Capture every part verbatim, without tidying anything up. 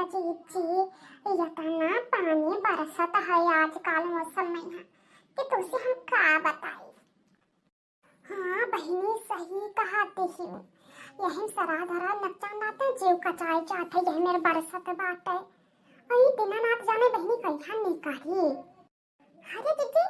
जीजी, इतना पानी बरसत है आजकल मौसम में यहाँ कि तुमसे हम का बताई। हाँ बहिनी, सही कहत ही। यही सरा धरा नच्चा नाते जीव कचाई जात है, यही मेर बरसत बाटे। अई दीनानाथ जाने बहिनी कहिया निकरी। अरे दीदी,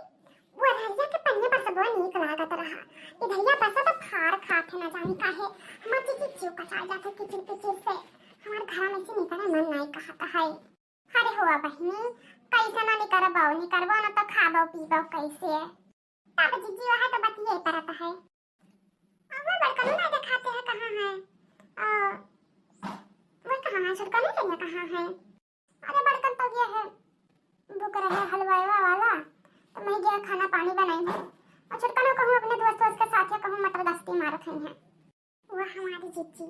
वो अरहरिया के पनिया बरसबा नीक लागत रहा। इधरिया बरसा तो फाड़ खात है, ना जानी काहे। हमार दीदी जीव कचाई जात है किचिर पिचिर से। हमार घर में से निकले मन नहीं कहत है। अरे हुआ बहिनी, कैसे ना निकरबो, निकरबो ना तो खाबो पीबो कैसे? तब जीजी वह तो बतिये परत है। अब वो बड़कनू ना दिखाते हैं कहाँ है? आ, वो कहाँ है? छोटकनू के लिए कहाँ है? अरे बड़कन तो गया है, भूख रहे हलवाईवा वाला, तो मैं गया खाना पानी बनाई है। और छोटकनू कहूँ अपने दोस्त वोस्त के साथ या कहूँ मटर गश्ती मारत है। वो हमारी जीजी,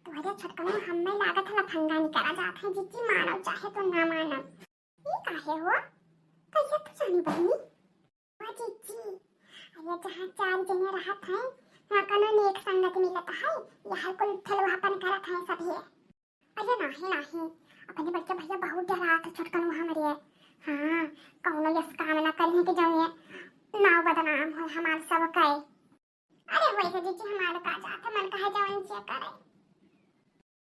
तोहरे छोटकनू हमें लागत है लफंगा निकला जात है जीजी, मानो चाहे तो ना मानो। ई काहे हो? कैसे तू जानी बहिनी? ओ जीजी, अरे जहाँ चार जने रहत हैं, वहाँ कौनो नेक संगत मिलत है, यह कुल ठेलवापन करत हैं सभी। अरे नाही, नाही, अपने बड़के भैया बहुत डरात है छोटकनू हमरे। हाँ, कौनो यस काम ना करिए कि जौन ये नाव बदनाम हो हमार सब के। अरे वैसे जीजी हमार का जात है, मन कहे जौन जे करे।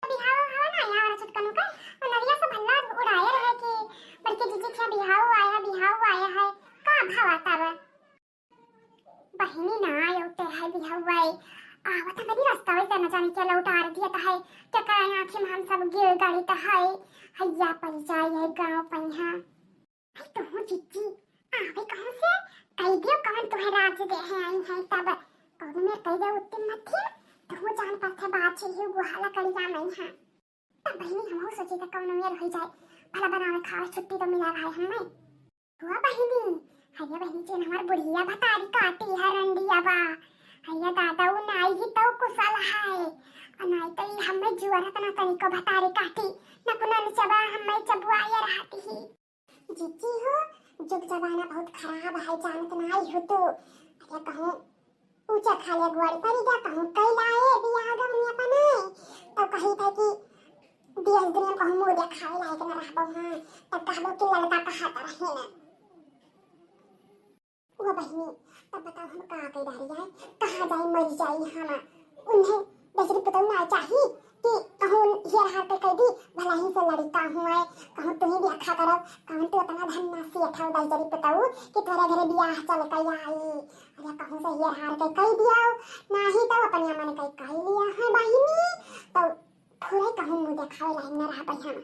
बिहाव हवा ना आया हमारा छोटकनू का, और नरिया से भल्ला उड़ाए रहे कि बड़की जीजी के बिहाव आया, बिहाव आया है, का भावा तब? बहिनी ना आयो ते है बिहाव आए, आवत मेरी रास्ता वैसे न जाने क्या लौट आ रही है, तो है क्या करें आँखी में हम सब गिर गड़ी तो है, हैया पड़ जाए है गाँव पहिया। आई तो हूँ जीजी, आवे कहूँ से, कई दियो कवन तुहे राज दे है आई है तब, कौन में कई दियो उत्तम मत थी, तो हूँ जान पर थे बात ही गुहाला करिया में है। तब बहिनी हमहू सोची त कौनो मेर होई जाए, भला बनावे खावे छुट्टी तो मिला रहा है हमें। हुआ बहिनी, हैया बहिनी जेन हमार बुढ़िया भतारी काटी है रंडिया बा, हैया दादा उ नाई ही तो कुशल है, और नाई तो ई हमें जुअर तना तनिको भतारी काटी, न कुना न चबा हमें चबुआया रहती ही। जीजी हो, जुग जमाना बहुत खराब है, जानत नाई हो तू। अरे कहूँ ऊँचा खाले गुआरी परी जा, कहूँ कई लाए बियाह गवनी अपने, तो कही था कि दियल दुनिया कहूँ मुँह देखावे लायक न रहबो हाँ, तब कहबो कि ललका कहा तरह है ना। ओ बहिनी, तब बताओ हम का कई डारी जाए, कहाँ जाए मर जाए हम, उन्हें दहिजरी पुतऊ ना चाही कि कहूँ हेर हार के कह दी, भला ही से लड़का हुआ है, कहूँ तू ही ब्याखा करो, कहूँ तू इतना धन ना सी अठाओ दहिजरी पुतऊ कि तोरे घरे बियाह चल के आई। अरे कहूँ से हेर हार के कह दिया, नाही तो अपने मन के कह लिया है बहिनी, तो थोड़े कहूँ मुँह देखावे लायक न रह हम।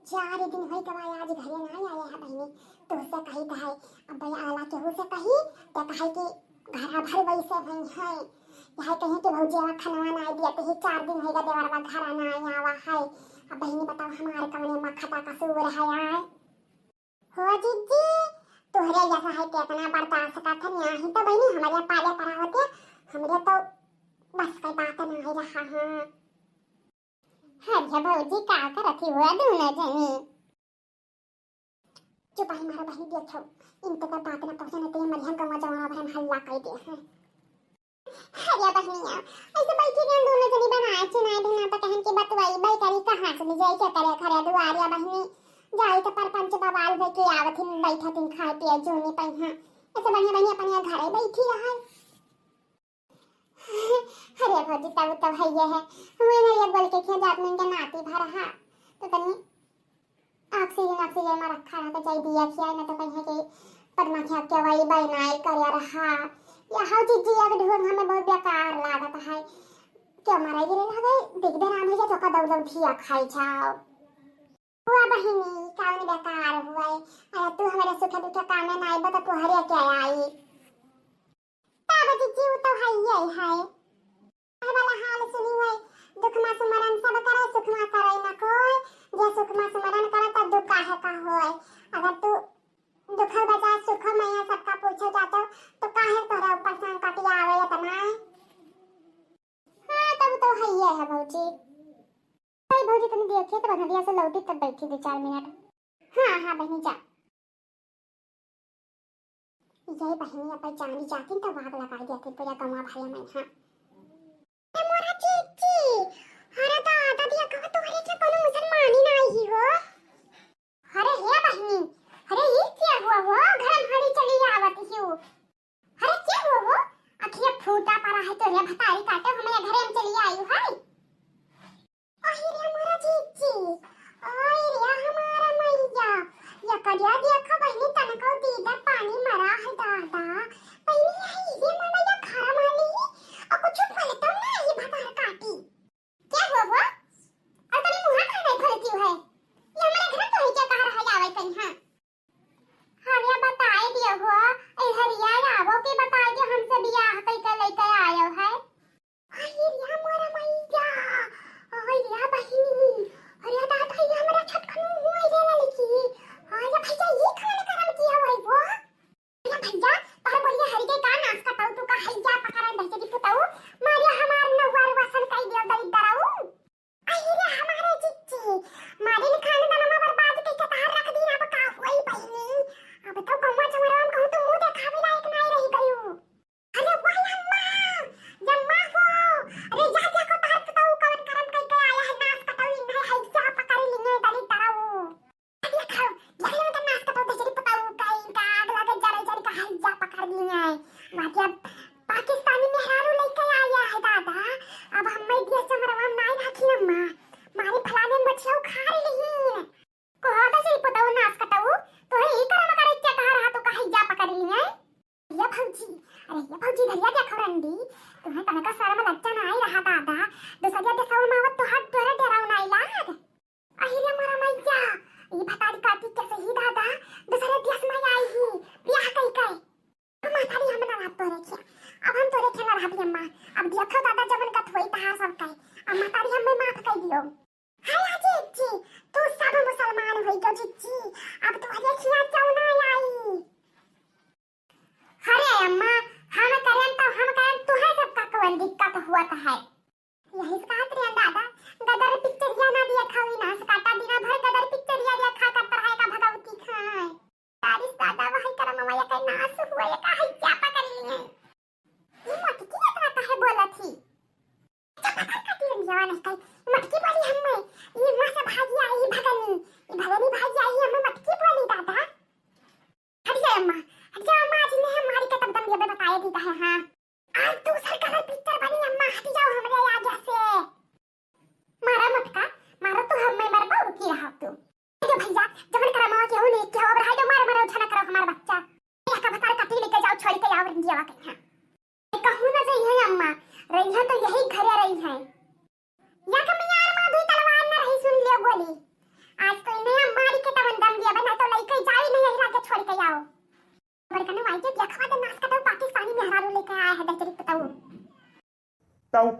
चार दिन होई गवा आज घरे ना आया है बहिनी, तोहसे कही त है, अब आला केहू से कही, त कहे कि घरा भर वैसे होई है, यह कहे कि भौजी आवा खनवा ना दिया, तो ही चार दिन होई गा देवरवा घरा ना आवा है। अब बहिनी बताओ हमार कवने मखता कसूर है आए? हो जीजी, तोहरे जैसा है कितना बर्दाश्त करत है, नाही तो बहिनी हमारे पाले पड़ा होते, हमरे तो बस का बात ना रहा है। अरे भौजी, का करत ही हुआ दोनों जनी? चुप ही मारा बहिनी, देखो, इनके का बात ना पहुँचे, नहीं तो ये मरियम गंवा जमाना भर में हल्ला कर दे हैं। अरे बहिनिया, ऐसे बैठी रहन दोनों जनी बनाए चुनाए बिना तो कहन की बतवाई, बैठा रही कहाँ चली जाए, क्या करे घरे दुआरिया बहिनी, जाए तो परपंच बवाल भे के आवत ही बैठा थी खाए पिए जूनी पहिया, ऐसे बढ़िया बढ़िया अपन यहाँ घरे बैठी रहा। अरे भौजी, तब तो भैया है, हुए ना ये बोल के क्या जात में इनके नाती भर रहा, तो तनी ऑक्सीजन, ऑक्सीजन में रखा रहा, तो जाई दिया खिया, ना तो कहीं कि पद्मा खिया के वही बैनाई करे रहा। या हौ जीजी, एक ढोंग हमें बहुत बेकार लागत है। क्यों मराई गिरे लगे, दिख दे राम भैया, तो का दौ दौ धिया खाई जाओ। हुआ बहिनी, काउन बेकार हुआ है? अरे तू हमारे सुखे दुखे काम में ना आइबो, तो तुहरे क्या आई? तब जीजी, उ तो हइये है। कहे वाला हाल सुनी है, दुख मा सुमरन सब करे, सुख मा करे न कोई। जे सुख मा सुमरन करे, तो दुख काहे का होए? अगर तू दुख बजा सुख मैया सबका पूछे जातो, तो काहे तोरा ऊपर संकट आवे इतना? हाँ, तब तो हइये है भौजी। भाई भौजी, तनी देखिए तो बधलिया से लौटी, तब बैठी दो चार मिनट। हाँ, हाँ बहिनी, जा। यही बहिनी अपन जानी जाती तो आग लगा देती पूरा गंवा भरे में, हाँ। ए मोरा जीजी, अरे दादा दिया कहो तोहरे के कोनो मुसलमान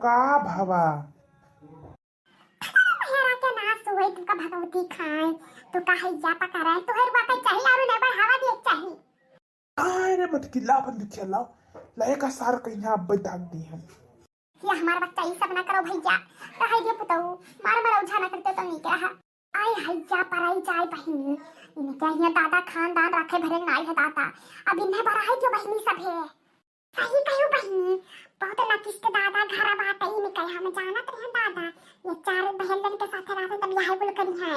का भवा? मेहरा के नास हुई, तुका भगवती खाए, तुका हैया पकड़ाए, तुहर बा कई चाही, आरु नहीं बढ़ावा दिए चाही। अरे मत किल्ला बंद खेलाओ, लय का सार कहीं आप बता दी हम। ये हमार बच्चा, ई सब ना करो भैया, रहे दियो पुतऊ, मार मार उझा ना करते तो नीक रहा। आई हैया पराई जाए बहिनी, इनके यहाँ दादा खानदान रखे भरे नाई है दादा, अब इन्हें बराई दियो बहिनी सब है। सही कहू बहिनी, बहुत नकिस के दादा घर बाटे, इनके हम जानत रहे दादा, ये चार बहन के साथ रहते तब यही बोल करी है।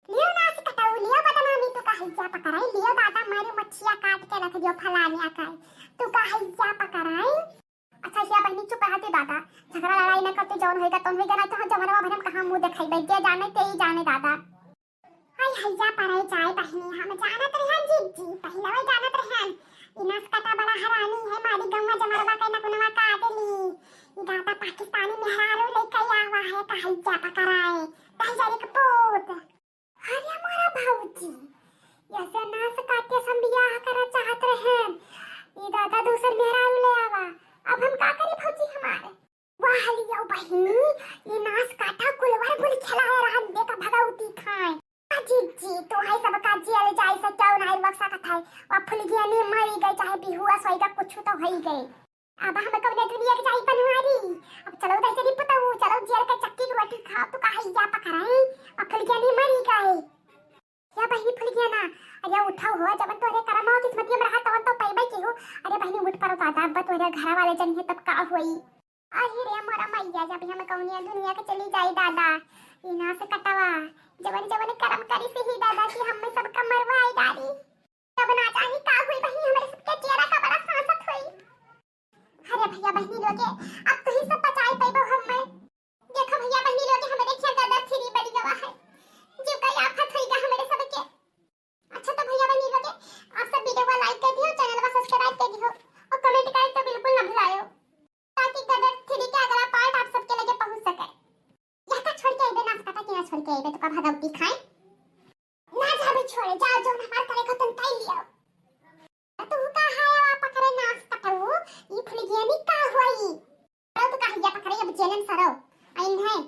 लियो नास कटाऊ, लियो बदनामी तो का हैया पकड़ाई, लियो दादा मारे मच्छिया काट के रख दियो फलानिया का, तू का हैया पकड़ाई। अच्छा, हिया बहिनी चुप रहती दादा, झगड़ा लड़ाई न करते, जौन होइगा तौन होइगा, नहीं तो हम जमनवा भरे में कहाँ मुँह देखाइबे, जे जाने ते ही जाने दादा। हाय हैया पराई जाए बहिनी, हम जानत रहन जीजी, पहिले वही जानत रहन। ई नास काटा बड़ा हरानी है, मारी गौवा जमरवा के नकुनवा काट ली। ई दादा पाकिस्तानी मेहरारू लेके आवा है, का हैया पकड़ाए, दहिजरी के पूत। अरे मोरा भौजी, ऐसे नास काटे से हम बियाह करा चाहत रहन। ई दादा दूसर मेहरारू ले आवा, अब हम का करी भौजी हमारे? वाह लियो बहिनी, ई नास काटा कुलवर गुल खेला है रहन, देखा भगवती खाए। आ जीजी, तो है सबका जेल जाए से क्यों नहीं बक्सा कथाए? वा फुलगियानी मरी गई, चाहे बिहुआ सोई का कुछ तो होई गई। अब हम कौने दुनिया के जाई बनवारी? अब चलो दहिजरी पुतऊ, चलो जेल के चक्की की रोटी खाओ, तो का हैया पकड़ाई? अब फुलगियानी मरी गई। या बहिनी फुलगियाना, अरे उठाओ हो, जवन तोरे करम हो, किस्मतिया में रहा, तवन तो पइबे की हो। अरे बहिनी उठ पड़ो दादा, अब तोरे घर वाले जन है तब का होई? अरे रे मोरा मैया, जब हम कौनिया दुनिया के चली जाई दादा, ई नास कटवा, जवन जवन करम करी से ही दादा कि हम सबका मरवाई डाली। तब ना जानी का हुई बहिनी, हमरे सबके चेहरा का बड़ा सांसत हुई। अरे भैया बहिनी लोगे, अब तू ही सब बचाई पैबो हमें। देखो भैया बहिनी लोगे, हमरे क्या गदर फ्री बड़ी गवा है, जीव का आफत होइगा हमरे सबके। अच्छा तो भैया बहिनी लोगे, आप सब वीडियो को लाइक कर दियो, चैनल को सब्सक्राइब कर दियो और कमेंट करे तो बिल्कुल ना भुलायो, ताकि गदर थ्री के अगला पार्ट आप सबके लगे पहुंच सके। या का छोड़ के आइबे नास काटा के, ना छोड़ के आइबे तो का भगवती खाए। ना जाबे छोड़े, जाओ जौन हमार करे खतन कई लियो। तू का है आ पकड़े नास कटऊ, ई फुलगियानी का होई? अरे तू का हैया पकड़े अब जेलन सरो। आ इन्हें,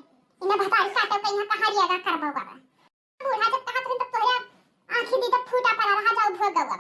इन्हें भतारी काटो के यहाँ कहाँ रिया गा करबो बाबा। बूढ़ा जब कहा तुम तब तोहरे आँखी दी तब फूटा पड़ा रहा जाओ भोग गवा।